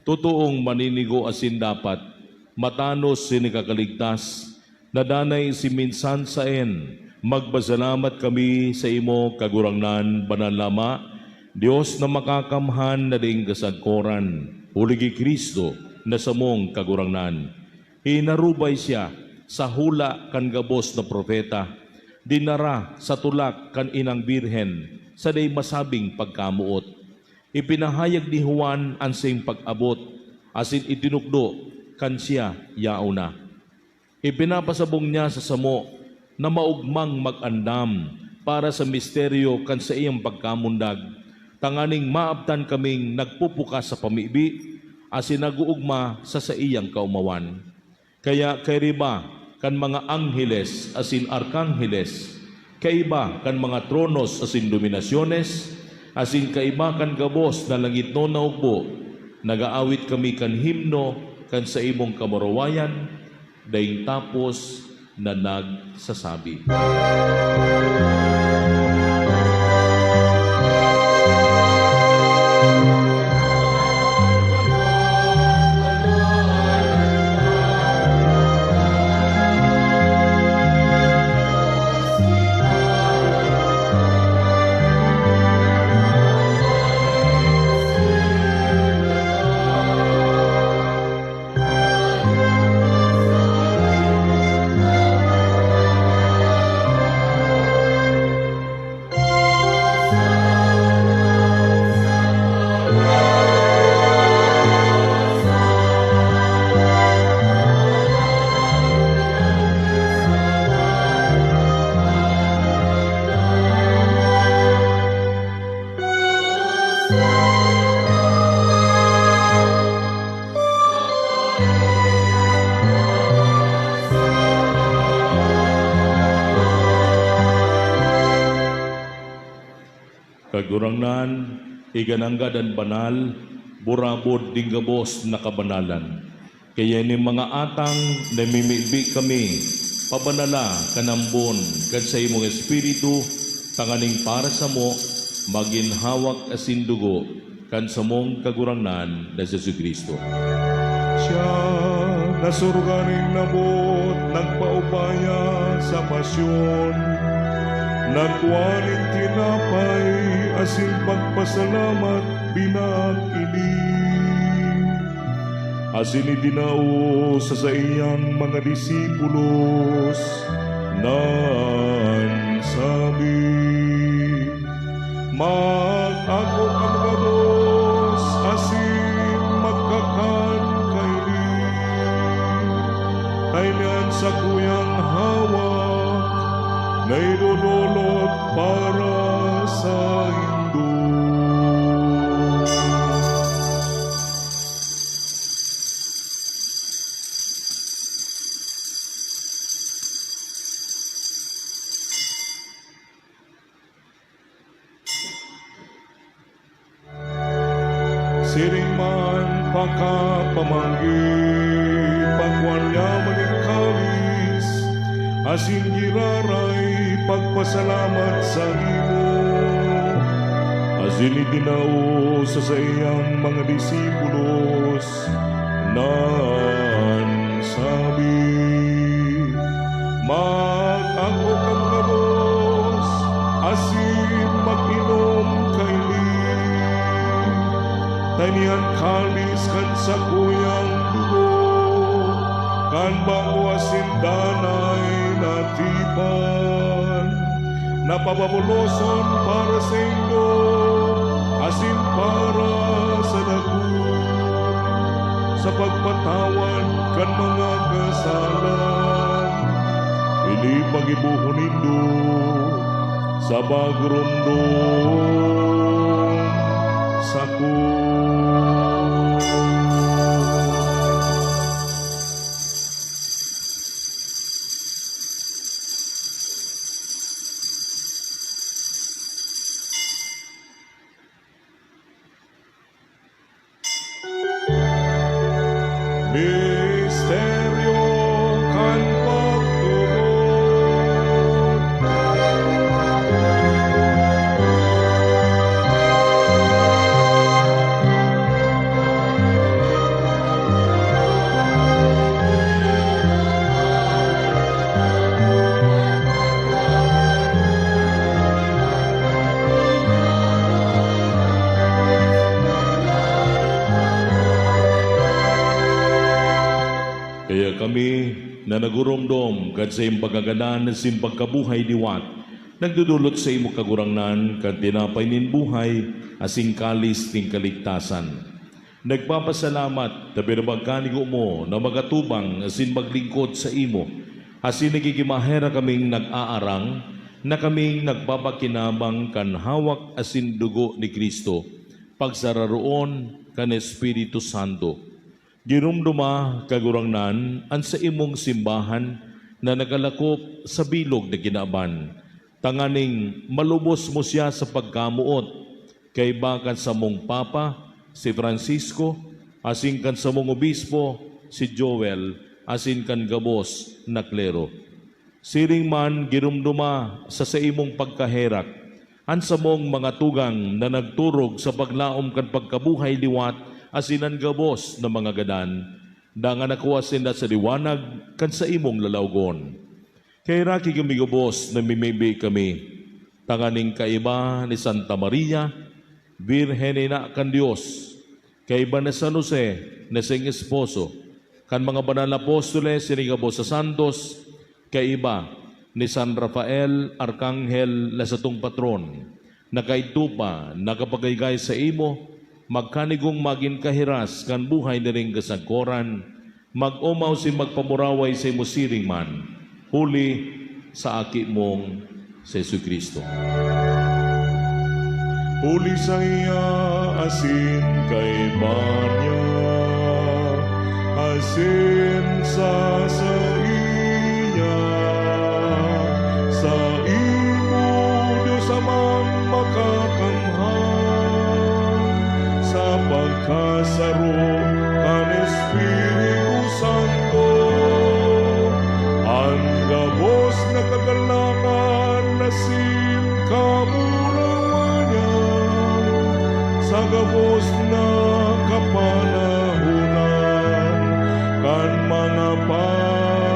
Totoong maninigo asin dapat, matanos si nakakaligtas, na danay si minsan saen. Magpasalamat kami saimo, Kagurangnan, Banal na Ama, Dios na makakamhan na daing kasagkoran, huli ki Cristo na samong Kagurangnan. Inarubay siya sa hula kan gabos na propeta, dinara sa tulak kan inang birhen sa dai masabing pagkamoot. Ipinahayag ni Juan an saiyang pag-abot, asin itinukdo kan siya yaon na. Ipinapasabong niya sa samo na maogmang mag-andam para sa misteryo kan saiyang pagkamundag, tanganing maabtan kaming nagpupukas sa pamibi asin nag-oogma sa saiyang kaomawan. Kaya kairiba kan mga angheles asin arkangheles, kaiba kan mga tronos asin dominasyones, asin kaiba kan gabos na langitnon na hukbo, nag-aawit kami kan himno kan saimong kamurawayan, daing tapos na nagsasabi. Kagurangnan, igananggad an banal, burabod nin gabos na kabanalan. Kaya nin mga atang namimibi kami, pabanala kan ambon kan saimong Espiritu, tanganing para samo, magin hawak asin dugo kan samong Kagurangnan na Jesu-Cristo. Siya na suruga nin nabot nagpaupaya sa pasyon, nagkua nin tinapay asin pagpasalamat, binag ini. Asin idinao sa saiyang mga disipulos, nan sabi, "Mag-ako kamo gabos asin magkakan kaini. Kaini an sakuyang hawak na idodolot para saindo." Siring man pakapamanggi, pakua niya man nin kalis, asin giraray pagpasalamat sa Dios, asin itinao sa saiyang mga disipulos, nan sabi, "Mag-ako kamo gabos asin mag-inom kaini. Ini an kalis kan sakuyang dugo, kan bago asin danay na tipan, na pababuloson para saindo asin para sa dagon, sa pagpatawad kan mga kasalan. Ini pagibohon nindo sa pagurumdom sako. Misteryo kan pagtubod. Kaya kami, na naguromdom kan saiyang pagkagadan asin pagkabuhay liwat, nagdodolot saimo, Kagurangnan, kan tinapay nin buhay asin kalis nin kaligtasan. Nagpapasalamat ta pinapagkanigo mo na magatubang asin maglingkod saimo, asin nagigimaherak kaming nag-aarang na kaming nagpapakinabang kan hawak asin dugo ni Cristo, pagsararoon kan Espiritu Santo. Giromdoma, Kagurangnan, an saimong simbahan na nakalakop sa bilog na kinaban, tanganing malubos mo siya sa pagkamoot, kaiba kan samong Papa, si Francisco, asin kan samong Obispo, si Joel, asin kan gabos na klero. Siring man, giromdoma sa saimong pagkaherak an samong mga tugang na nagturog sa paglaom kan pagkabuhay liwat asin an gabos na mga gadan, dangan nakua sinda sa liwanag kan saimong lalawgon. Kaheraki kami gabos, namimibi kami, tanganing kaiba ni Santa Maria, Birhen ina kan Dios, kaiba ni San Jose na saiyang esposo, kan mga banal na apostoles, ini gabos na santos, kaiba ni San Rafael, arkanghel na satong patron, na kaidto pa nakapagkaigay saimo, magkanigong magin kahiras kan buhay na ring kasagkoran, mag-omaw sin magpamuraway saimo siring man, huli sa Aki mong si Jesu-Cristo. Huli saiya asin kaiba niya, asin sa saiya, saimo, Dios Amang makakamhan, sa pagkasaro kan Espiritu Santo, an gabos na kagalakan asin kamurawayan, sa gabos na kapanahonan kan mga panahon.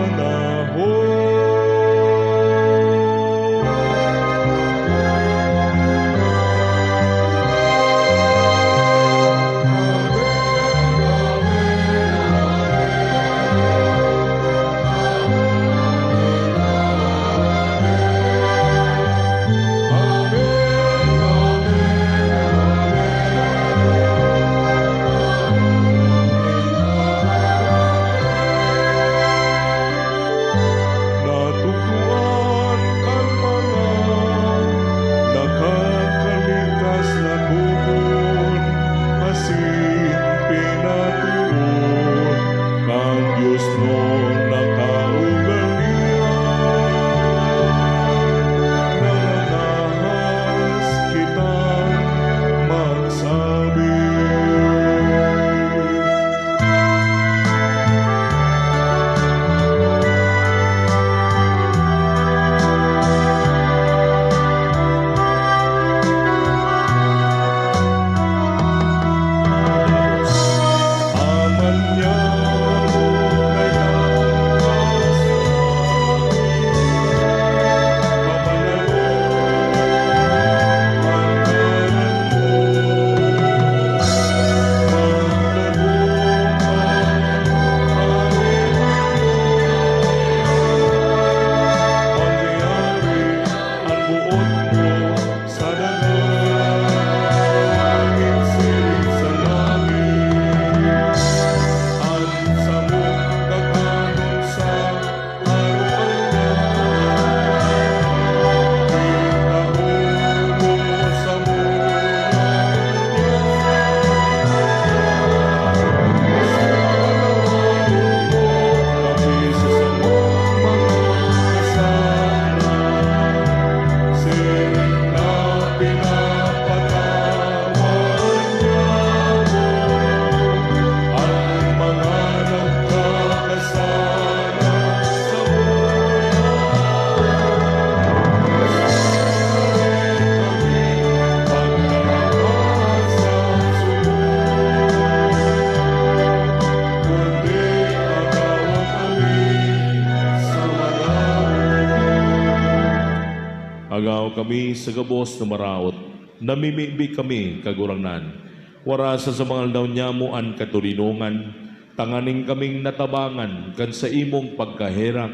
Agaw kami sa gabos na maraot, namimibi kami, Kagurangnan. Warasa sa mga aldaw nyamo an katoninongan, tanganing kaming natabangan kan saimong pagkaherak,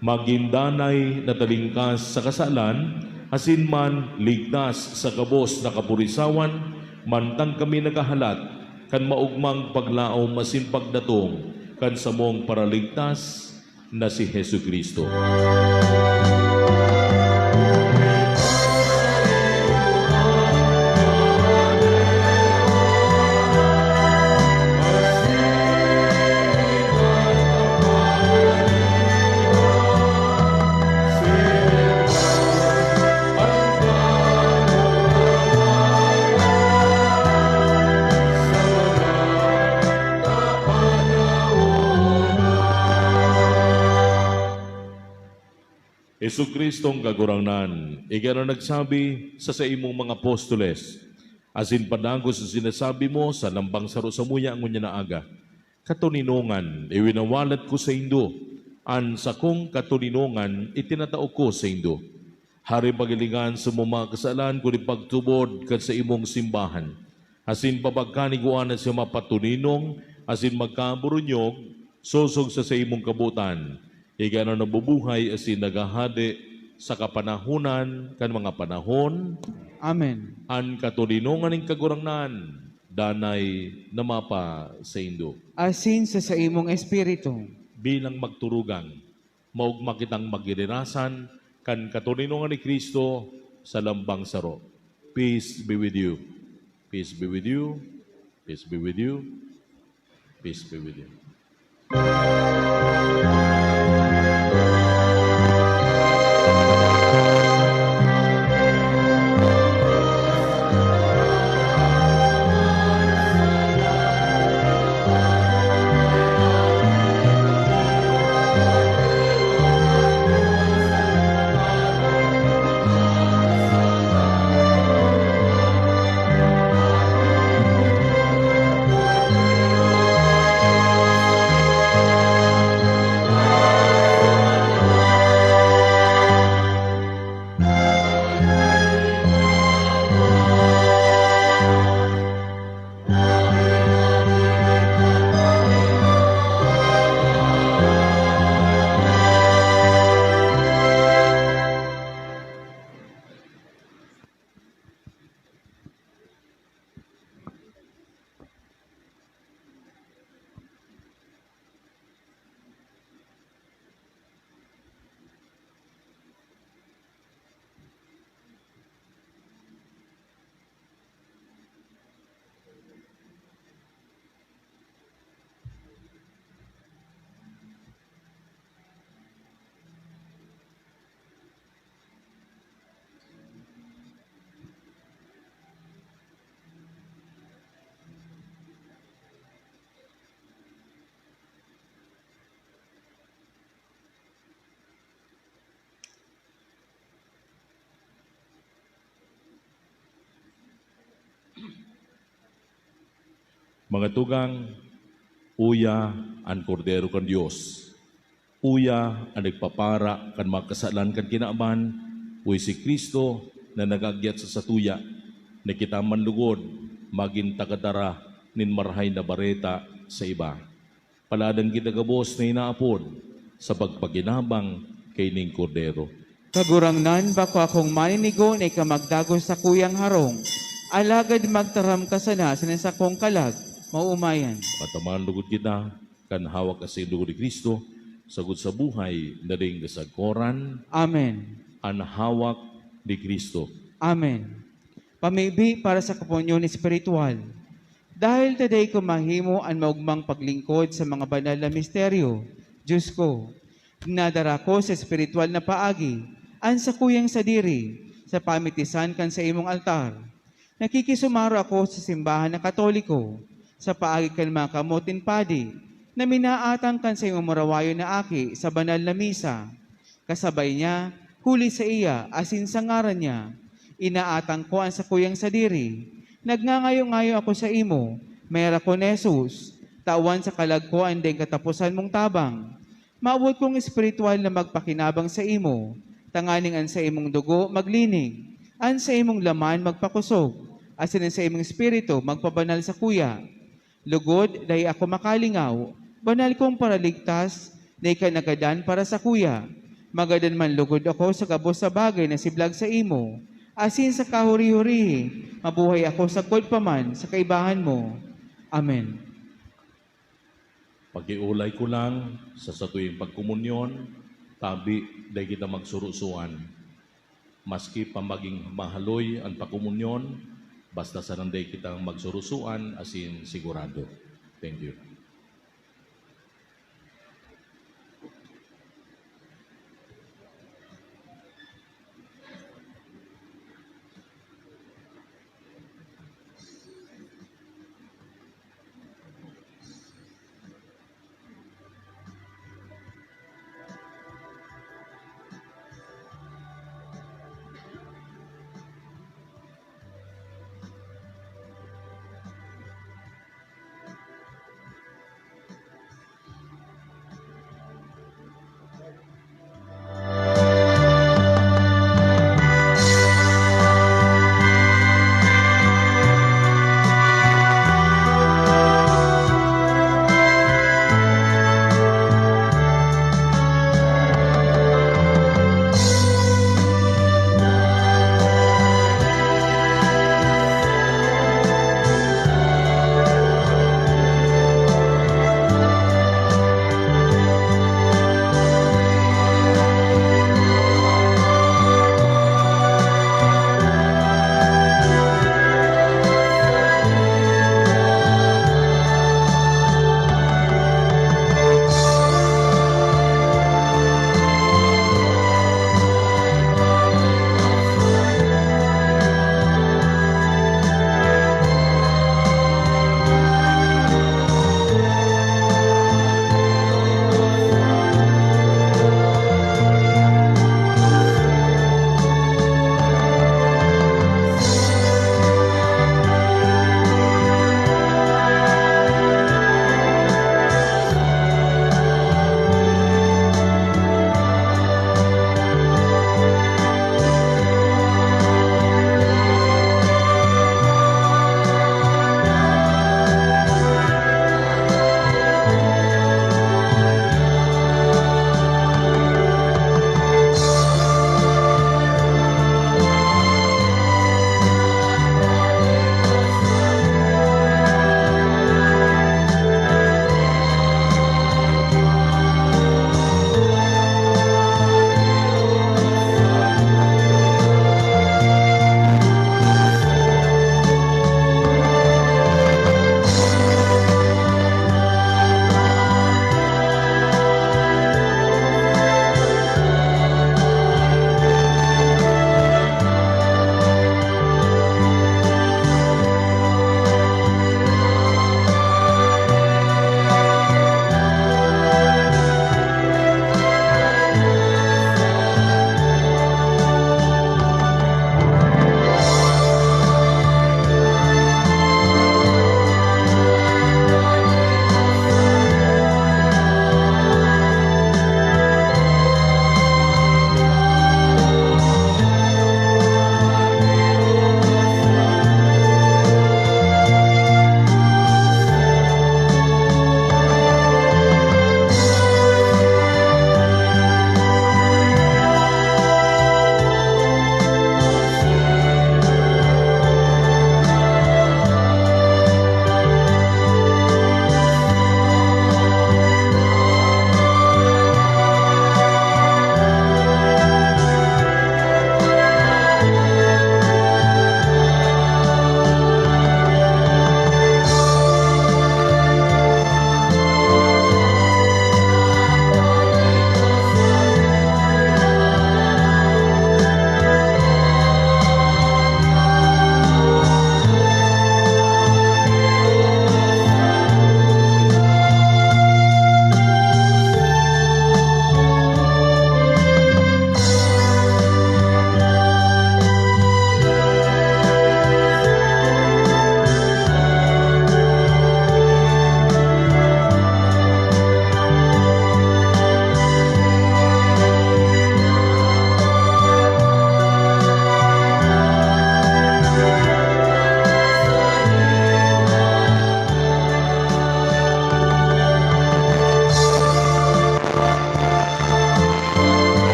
magin danay na talingkas sa kasalan, asin man ligtas sa gabos na kapurisawan, mantang kami naghahalat kan maogmang paglaom asin pagdatong kan samong Paraligtas, na si Jesu-Cristo. Jesu-Cristong Kagurangnan, ika na nagsabi sa saimong mga apostoles, asin padagos sa sinasabi mo sa lambang saro samuya ngunyan na aga, "Katoninongan, iwinawalat ko saindo, an sakong katoninongan itinatao ko saindo." Hari, paghilingan sa mga kasalan kundi pagtubod kan saimong simbahan, asin papagkanigwaan na siya mapatoninong asin magkaburunyog sosog sa saimong kabotan, ika na nabubuhay asin naghahade sa kapanahonan kan mga panahon. Amen. An katoninongan nin Kagurangnan danay na mapasaindo. Asin sa saimong espiritu. Bilang magturugang, maogma kitang magirirasan kan katoninongan ni Cristo sa lambang saro. Peace be with you. Peace be with you. Peace be with you. Peace be with you. Mga tugang, uya an Kordero kan Dios. Uya an nagpapara kan mga kasalan kan kinaban, uy, si Cristo na nag-agyat sa satuya, na kita man lugod magin tagadara nin Marahay na Bareta sa iba. Paladan kita gabos na inaapod sa pagpakinabang kaining Kordero. Kagurangnan, bako akong maninigo na ika magdagos sa kuyang harong, alagad magtaram ka sana sa sakong kalag, maomayan. Matamaan lugod kita kan hawak asin dugo ni Cristo, sagkod sa buhay na daing kasagkoran. Amen. An hawak ni Cristo. Amen. Pamibi para sa komunyon espiritual. Dahil ta dai ko mahimo an maogmang paglingkod sa mga banal na misteryo, Diyos ko, dinadara ko sa espiritual na paagi an sakuyang sadiri sa pamitisan kan saimong altar. Nakikisumaro ako sa simbahan na Katoliko sa paagi kan mga kamot nin padi na minaatang kan saimong marawayon na aki sa banal na misa. Kasabay niya, huli saiya asin sa ngaran niya, inaatang ko an sakuyang sadiri. Nagngangayo-ngayo ako saimo, Mera ko ni Jesus, tawan sa kalag ko an daing kataposan mong tabang. Mawot kong espiritual na magpakinabang saimo, tanganing an saimong dugo maglinig, an saimong laman magpakosog, asin an saimong espiritu magpabanal sakuya. Lugod, dai ako makalingaw, banal kong Paraligtas, na ika nagadan para sakuya. Magadan man lugod ako sa gabos na bagay na siblag saimo, asin sa kahuri-hurihi, mabuhay ako sagkod pa man sa kaibahan mo. Amen. Pakiulay ko lang sa satuyang pagkomunyon, tabi, dai kita magsurusuan. Maski pa magin mahaloy an pakomunyon, basta sanang dai kita magsurusuan asin sigurado. Thank you.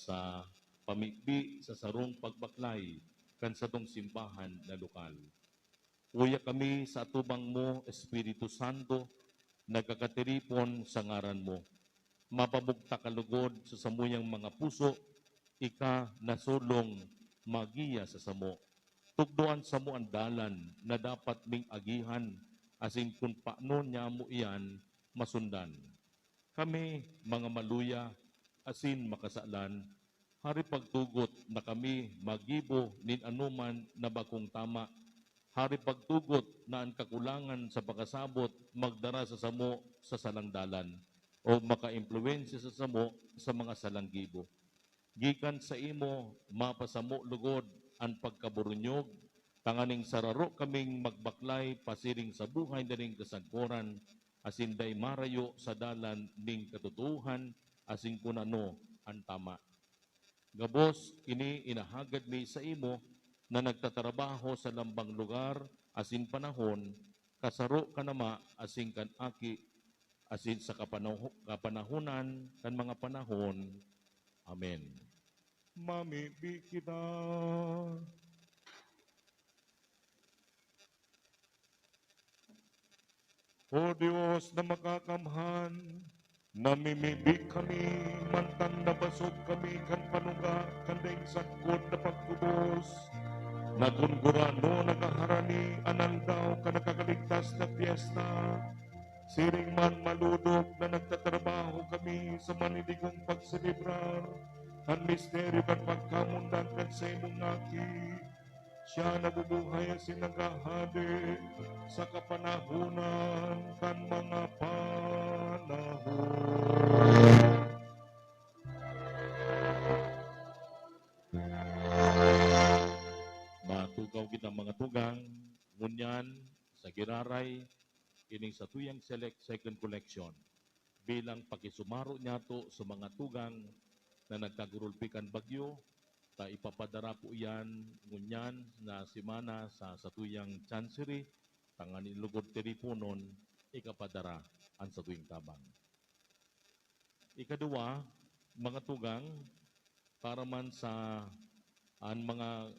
sa pamibi sa sarong pagbaklay kan satong simbahan na lokal. Uya kami sa atubang mo, Espiritu Santo, nagkakatiripon sa ngaran mo. Mapabugtak ka lugod sa samuyang mga puso, ika na solong magiya sa samo. Tukdoan samo an dalan na dapat ming agihan, asin kun paano niya mo iyan masundan. Kami, mga maluya asin makasalan, hari pagtugot na kami maggibo nin anoman na bakong tama. Hari pagtugot na an kakulangan sa pakasabot magdara sa samo sa salang dalan o makaimpluwensya sa samo sa mga salang gibo. Gikan saimo, mapasamo lugod an pagkaburunyog, tanganing sararo kaming magbaklay pasiring sa buhay na nin kasagkoran, asin dai marayo sa dalan nin katotoohan, asin kun ano an tama. Gabos ini inahagad mi saimo na nagtatrabaho sa lambang lugar asin panahon, kasaro kan Ama asin kan Aki, asin sa kapanaho-, kapanahonan kan mga panahon. Amen. Mamibi kita. O Dios na makakamhan, namimibi kami, mantang nabasog kami kan panuga kan daing sagkod na pagtubos, na kun gurano nakaharani an aldaw kan nakakaligtas na pyesta, siring man malodop na nagtatrabaho kami sa manidigong pagselebrar kan misteryo kan pagkamundan kan saimong Aki. Siya nabubuhay asin naghahade sa kapanahonan kan mga panahon. Matukaw kita, mga tugang, ngunyan sa giraray, ining satuyang select second collection bilang pakisumaro niyato sa mga tugang na nagkagurulpi kan bagyo, ta ipapadara po iyan ngunyan na semana sa satuyang chancery, tanganing lugod tiriponon, ikapadara an satuyang tabang. Ikaduwa, mga tugang, para man sa an mga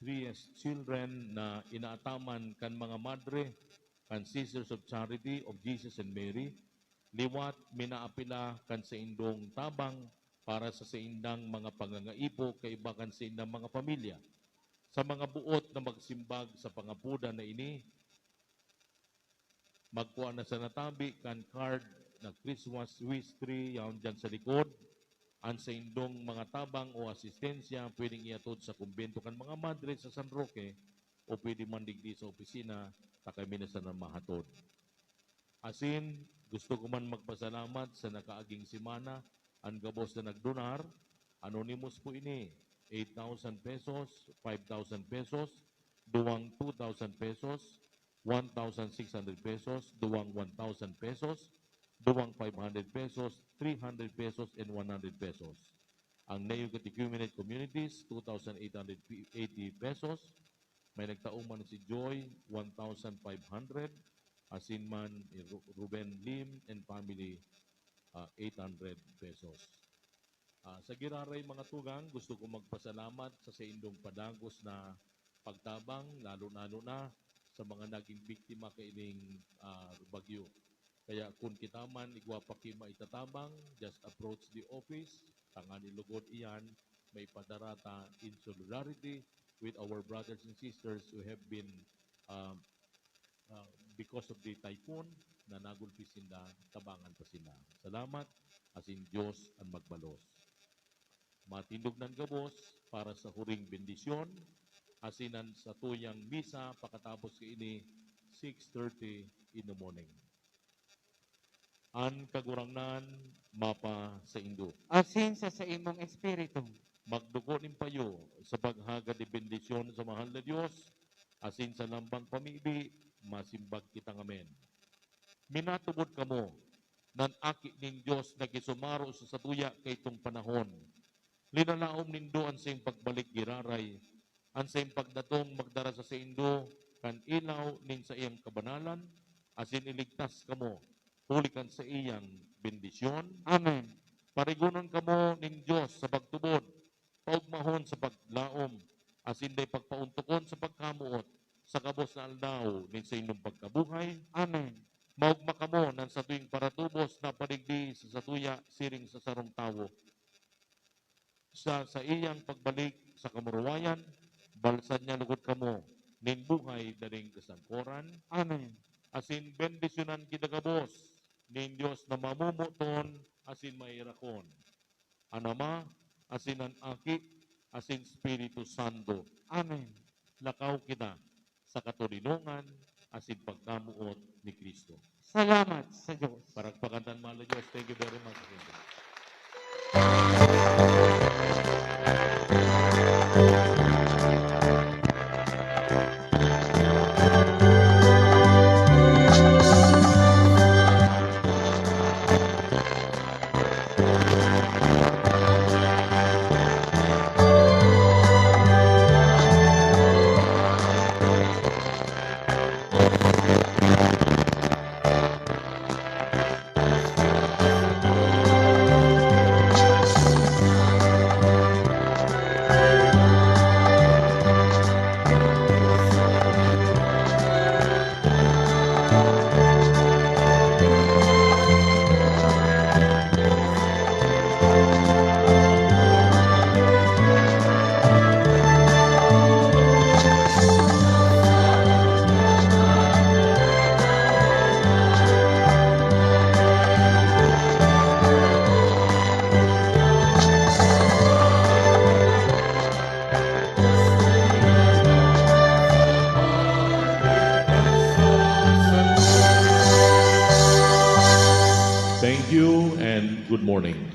three S children na inaataman kan mga madre, kan Sisters of Charity of Jesus and Mary, liwat minaapila kan saindong tabang para sa saindang mga pangangaipo kaiba kan saindang mga pamilya. Sa mga buot na magsimbag sa pangapodan na ini, magkua na sa natabi kan card na Christmas wish tree yaon diyan sa likod. An saindong mga tabang o asistensya pwedeng ihatod sa kumbento kan mga madre sa San Roque o pwede man digdi sa opisina ta kami na sana mahatod. Asin, gusto ko man magpasalamat sa nakaaging semana, an gabos na nagdonar, anonymous po ini, eight thousand pesos, five thousand pesos, duwang two thousand pesos, one thousand six hundred pesos, duwang one thousand pesos, duwang five hundred pesos, three hundred pesos, and one hundred pesos. Ang Neo Catechumenate Communities, two thousand eight hundred eighty pesos. May nagtao man si Joy, one thousand five hundred. Asin man, ni Ru-, Ruben Lim and family, ah, eight hundred pesos. Ah, sa giraray, mga tugang, gusto ko magpasalamat sa saindong padagos na pagtabang, lalo-lalo na sa mga naging biktima kaining, ah, bagyo. Kaya kun kita man igwa pa ki maitatabang, just approach the office, tanganing lugod iyan, maipadara ta in solidarity with our brothers and sisters who have been, um, uh, because of the typhoon na nagulpi sinda, tabangan pa sinda. Salamat, asin Dios an magbalos. Matindog nan gabos para sa huring bendisyon, asin an satuyang misa pakatapos kaini, six thirty in the morning. An Kagurangnan mapasaindo. Asin sa saimong espiritu. Magdugo nin payo sa paghagad nin bendisyon sa mahal na Dios, asin sa lambang pamibi, masimbag kitang amen. Minatubod kamo, nan Aki nin Dios na gisumaro sa satuya kaitong panahon. Linalaom nindo an saiyang pagbalik giraray, an saiyang pagdatong magdara sa saindo kan ilaw nin saiyang kabanalan, asin iligtas kamo huli kan saiyang bendisyon. Amen. Parigonon kamo nin Dios sa pagtubod, paogmahon sa paglaom, asin dai pagpaontokon sa pagkamoot, sa gabos na aldaw nin saindong pagkabuhay. Amen. Maogma kamo nan satuyang paratubos na padigdi sa satuya siring sa sarong tawo. Sa saiyang pagbalik sa kamurawayan, balsan niya lugod kamo nin buhay daring kasagkoran. Amen. Asin bendisyonan kita gabos nin Dios na mamomoton asin mairakon, an Ama, asin an Aki, asin Espiritu Santo. Amen. Lakaw kita sa katoninongan asin pagkamoot ni Cristo. Salamat sa Diyos. Paragpakan ta an mahal na Diyos. Thank you very much. Thank you and good morning.